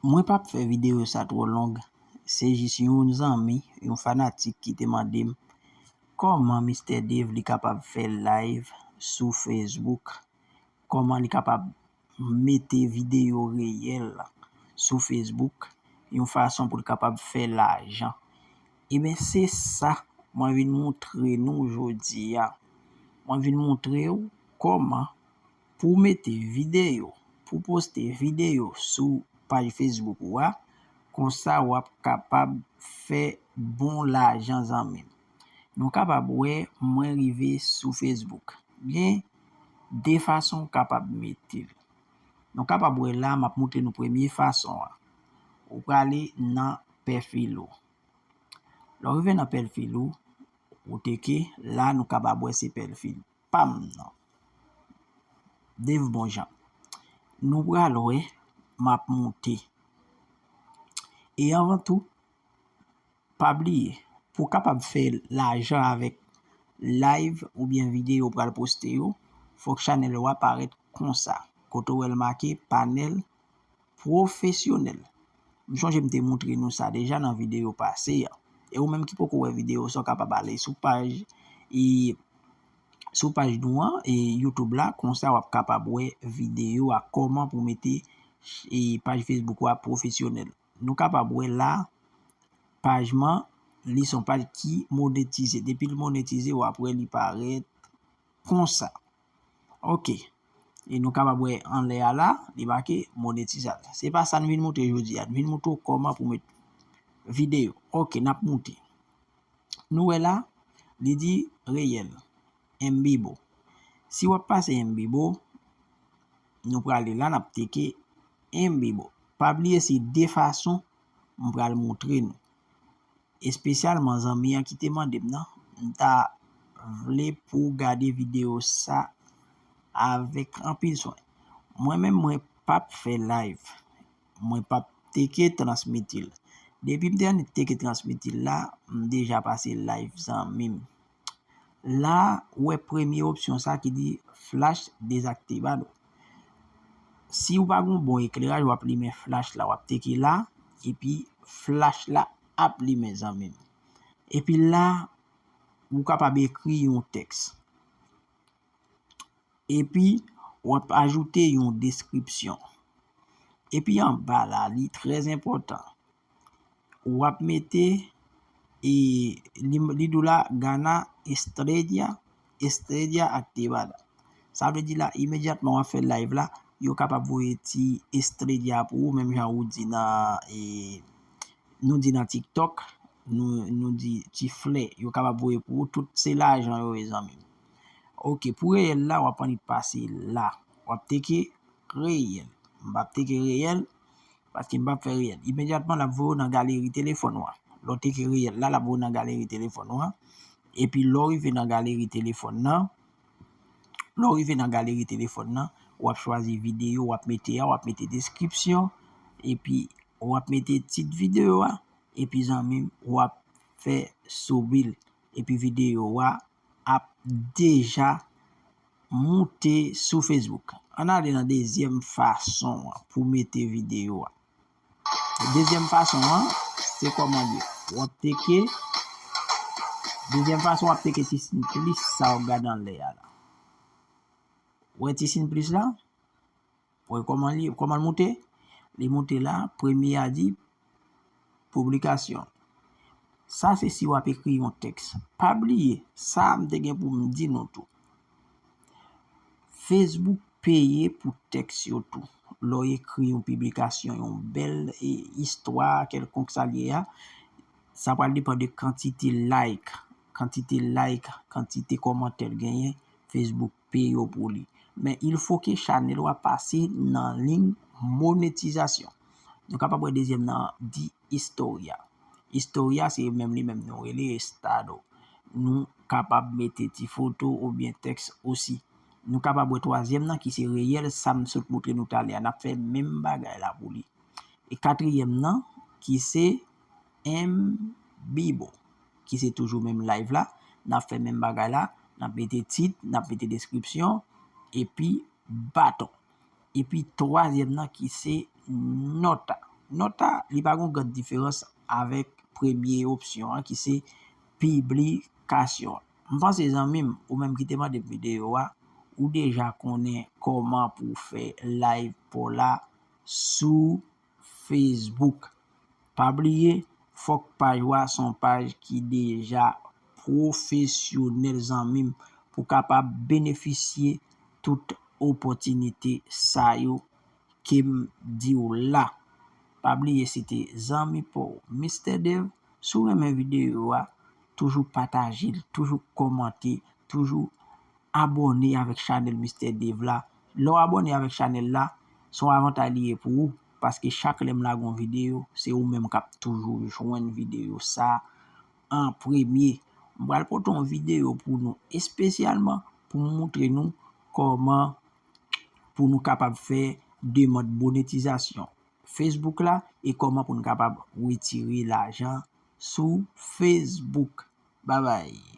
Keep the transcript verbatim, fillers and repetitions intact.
Mwen p ap fè videyo sa twò long. Se jis yon zanmi, yon fanatik ki te mande m kòman Mistè Dave li kapab fè live sou Facebook, kòman li kapab mete videyo reyèl sou Facebook, yon fason pou l kapab fè lajan. Ebyen, se sa mwen vin montre nou jodi a. Mwen vin montre w kòman pou w mete videyo, pou w poste videyo sou paj Facebook ou a, konsa w ap kapab fè bon lajan, zanmi m. Nou kapab wè mwen rive sou Facebook. Gen de fason w kapab mete l. Nou kapab wè la, m ap montre nou premye fason an. Ou prale nan pèfil ou. Lè w rive nan pèfil ou, ou teke la, nou kapab wè se pèfil pa m nan. Dave Bonjan. Nou pral wè m ap monte. E anvan tou, pa bliye, pou w kapab fè lajan avèk live oubyen videyo w pral poste yo, fòk chanèl ou a parèt konsa, kote w wè l make panèl pwofesyonèl. M sonje m te montre nou sa deja nan videyo pase a. E ou menm ki poko wè videyo sa, w kapab ale sou paj, e, sou paj nou an, e, YouTube la, konsa w ap kapab wè videyo a kòman pou mete, e, paj Facebook ou a pwofesyonèl. Nou kapab wè la, paj mwen, li se yon paj ki monetize. Depi l monetize, w ap wè li parèt konsa. Oke. E nou kapab wè anlè a la, li make monetizasyon. Se pa sa n vin montre jodi a. N vin montre w kòman pou met videyo. Oke, n ap monte. Nou wè la, li di reyèl, Mbibo. Si w ap pase Mbibo, nou prale la, n ap teke Mbibo. Pa bliye se de fason m pral montre nou. Espesyalman zanmi an ki te mande m nan, m ta vle pou w gade videyo sa avèk anpil swen. Mwen menm, mwen p ap fè live. Mwen p ap teke transmete l. Depi m te annik teke transmete l la, m deja pase live, zanmi m. La, ou wè premye opsyon sa ki di flash dezaktivado. Si w pa gen yon bon ekleraj, w ap limen flash la, w ap teke la, epi flash la ap limen, zanmi m. Epi la, ou kapab ekri yon tèks. Epi, w ap ajoute yon deskripsyon. Epi anba la, li trè enpòtan. W ap mete, e, li, li di w la, gana estrella, estrella activada. Sa vle di la, imedyatman w ap fè live la, yo kapab voye ti estrella pou ou, menm jan ou di nan, e, nou di nan TikTok, nou, nou di ti flè, yo kapab voye pou ou, tout se lajan yo ye, zanmi m. Oke, pou reyèl la, w ap annik pase la. W ap teke reyèl. M p ap teke reyèl, paske m p ap fè reyèl. Imedyatman, l ap voye w nan galeri telefòn ou a. Lè w teke reyèl la, l ap voye w nan galeri telefòn ou a. Epi lè w rive nan galeri telefòn nan, lè w rive nan galeri telefòn nan, w ap chwazi videyo w ap mete a, w ap mete deskripsyon, epi w ap mete tit videyo a, epi zanmi m, w ap fè soubi l. Epi videyo a ap deja moute sou Facebook. Ann ale nan dezyèm fason an pou mete videyo a. Dezyèm fason an, se kòman l ye. W ap teke, dezyèm fason, w ap teke ti siy plis sa w ap gade anlè a la. Ou wè ti siy plis la? Ou wè kòman li, kòman l moute? Li moute la, premye a di, piblikasyon. Sa se si w ap ekri yon tèks. Pa bliye, sa a m te gen pou m di nou tou. Facebook peye pou tèks yo tou. Lè w ekri yon piblikasyon, yon bèl, e, istwa kèlkonk sa l ye a, sa pral depann de kantite like, kantite like, kantite kòmantè l genyen, Facebook peye w pou li. Men il faut que chanèl ou a pase nan liy monetizasyon. Nou kapab wè dezyèm nan di historia. Historia se menm li menm nou rele estado. Nou kapab mete ti foto oubyen tèks osi. Nou kapab wè twazyèm nan ki se reyèl, sa m sot montre nou talè a. N ap fè menm bagay la pou li. E katriyèm nan ki se en vivo, ki se toujou menm live la, n ap fè menm bagay la, n ap mete tit, n ap mete deskripsyon, epi baton. Epi twazyèm nan ki se nota. Nòt la, li pa gen yon grann diferans avèk premye opsyon an ki se piblikasyon. M panse zanmi m, ou menm ki te mande m videyo a, ou deja konnen kòman pou w fè live pa w la sou Facebook. Pa bliye, fòk paj ou a se yon paj ki deja pwofesyonèl zanmi m pou w kapab benefisye tout opòtinite sa yo ke m di w la. Pa bliye se te zanmi pa w Mister Dev. Si w renmen videyo a, toujou pataje l, toujou kòmante, toujou abòne avèk chanèl Mister Dev la. Lè w abòne avèk chanèl la, se yon avantay li ye pou ou, paske chak lè m lage yon videyo, se ou menm k ap toujou jwenn videyo sa an premye. M pral pote yon videyo pou nou espesyalman pou m montre nou kòman pou nou kapab fè demann monetizasyon Facebook la e kòman pou nou kapab retire lajan sou Facebook. Babay.